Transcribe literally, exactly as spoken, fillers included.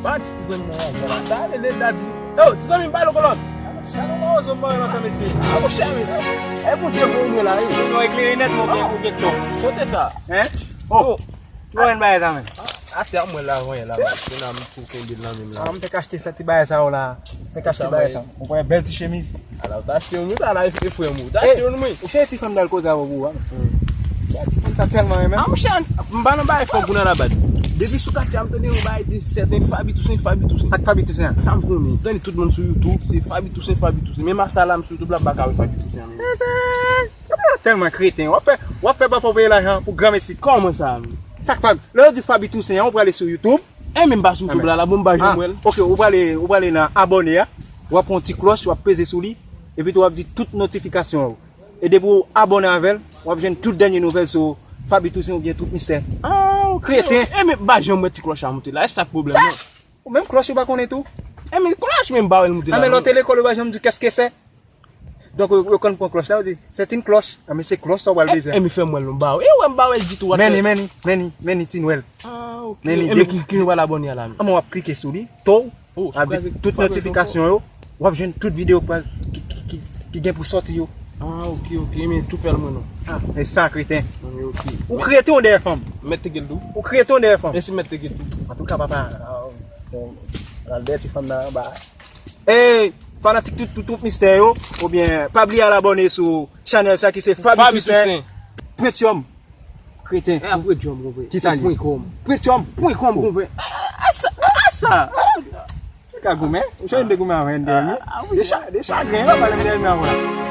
Pa di ti zanmi mwen la. Ta rele dadi. Yo, ti zanmi m pale kolòt. Sa nou mawozo m mwen antan mesye. A monchè men. E Bondye pou mwen la wi. Nou eklere nèt mwen gen pou gen ton. Kote sa? Hein? Oh. Ki mwen bagay sa men? Atè a mwen la vanyen la. Pou nan m tou kenbe l nan men m la. Ah, m fèk achte sa ti bagay sa yo la. M fèk achte bagay sa. Ou wè bèl ti chemiz. Ala ou ta achte yon mouda la e frè m ou. Ta achte yon mwen. Ou chè ti fanm dal koze avè ou a. Ti fanm sa tèlman renmen. Ah monchè, m pa nan bagay fò gou nan labat. Depi sou katye a m tande yon bagay de sèten Faby Toussaint, Faby Toussaint. Ak Faby Toussaint. Sa m konnen. M tande tout moun sou YouTube, se Faby Toussaint, Faby Toussaint. Menm asa la m sou YouTube la m pa ka wè Faby Toussaint. Tèlman kreten. W ap fè, w ap fè papa w peye lajan pou granmesi. Kòman sa menm? Sa k Faby? Lè yo di Faby Toussaint an, ou prale sou YouTube. E menm pa sou YouTube la, la bon m pa janm wè l. Ok, ou prale, ou prale nan abòne a. W ap pran ti klòch, w ap peze sou li. Epi tou w ap di tout notifikasyon yo. E depi w abòne avè l, w ap jwenn tout dènye nouvèl sou Faby Toussaint oubyen tout mistè. Ah, ok. Kreten. E menm pa janm wè ti klòch la moute la. E sa k pwoblèm nan. Ou menm klòch ou pa konnen tou? E men klòch menm pa wè l moute la. Ah, men lè w te lekòl ou pa janm di kèske se. Donk, yo, yo konn pran klòch la, yo di, c'est une cloche. Ah, men se klòch sa w pral bezwen. E, e men fè m wè l non, m pa wè. E wè m pa wè l ditou. Men ni, men ni, men ni, men ni, Ti Nwèl. Ah, ok. Men ni, e men ki, ki nou pral abòne a la menm? Ah, men w ap klike sou li, tou, w ap di tout notifikasyon yo, w ap jwenn tout videyo k pral, ki, ki, ki, ki gen pou sòti yo. Ah, ok, ok, men tou fè l mwen non. Ah, e sa, kreten. Ah, men ok. Ou kreten w dèyè fanm. Mèt te gen l tou. Ou kreten w dèyè fanm. E si mèt te gen l tou. Antouka, papa, ah, bon, al dèyè ti fanm nan anba. Ey, fanatik tout, tout, tout mistè yo, oubyen pa bliye al abòne sou chanèl sa ki se Faby Toussaint. Prentyòm. Kreten. E apre jòm konpè. Ki sa li? Pwen kòm. Prentyòm. Pwen kòm konpè. A sa, a sa. Ou ka goumen? Ou chanje de goumen avè N D M wi. De cha, de chagren, yo pale m de N D M avè.